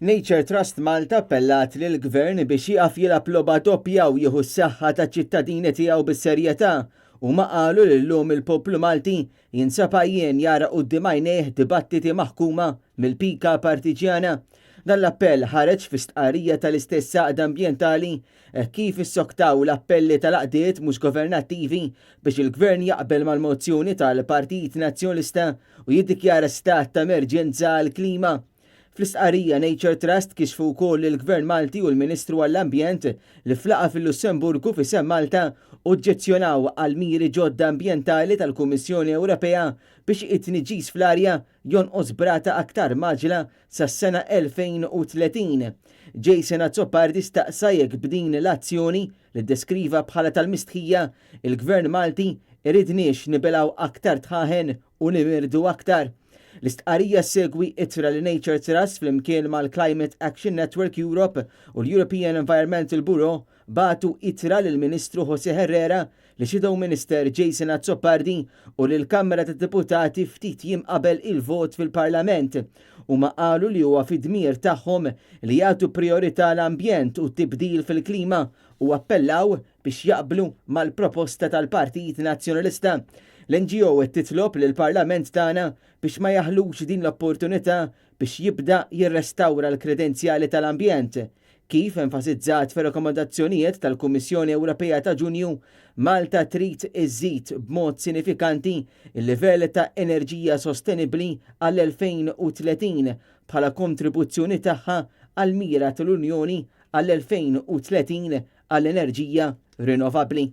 Nature Trust Malta appellat lill-Gvern biex jieqaf jilgħab logħba doppja u jieħu s-saħħa taċ-ċittadini tiegħu bis-serjetà. Huma qalu li llum il-poplu Malti jinsab għajjien jara quddiem għajnejh dibattiti maħkuma mill-pika partiġjana. Dan l-appell ħareġ fi stqarrija tal-istess għaqda ambjentali hekk kif issoktaw l-appelli tal-għaqdiet mhux governattivi biex il-Gvern jaqbel mal-mozzjoni tal-Partit Nazzjonalista u jiddikjara stat ta' emerġenza għall-klima. Fl-istqarrija Nature Trust kixfu wkoll li l-Gvern Malti u l-Ministru għall-Ambjent li f'laqgħa fil-Lussemburgu f'isem Malta oġġezzjonaw għal miri ġodda ambjentali tal-Kummissjoni Ewropea biex it-tniġġis fl-arja jonqos b'rata aktar mgħaġġla sas-sena 2030. Jason Azzopardi staqsa jekk b'din l-azzjoni, li ddeskriva bħala tal-mistħija, il-Gvern Malti iridniex nibilgħu aktar dħaħen u nimirdu aktar. L-istqarrija ssegwi ittra li Nature Trust flimkien mal-Climate Action Network Europe u l-European Environmental Bureau bagħtu ittra lill-Ministru José Herrera, lix-Shadow Minister Jason Azzopardi u lill-Kamra tad-Deputati ftit jiem qabel il-vot fil-Parlament. Huma qalu li huwa fid-dmir tagħhom li jagħtu prijorità l-ambjent u t-tibdil fil-klima u appellaw biex jaqblu mal-proposta tal-Partit Nazzjonalista. L-NGO qed titlob lill-Parlament tagħna biex ma jaħlux din l-opportunità biex jibda jirrestawra l-kredenzjali tal-ambjent. Kif enfasizzat fir-rakkomandazzjonijiet tal-Kummissjoni Ewropea ta' Ġunju, Malta trid iżżid b'mod sinifikanti l-livell ta' enerġija sostenibbli għall-2030 bħala kontribuzzjoni tagħha għall-mira tal-Unjoni għall-2030 għall-enerġija rinnovabbli.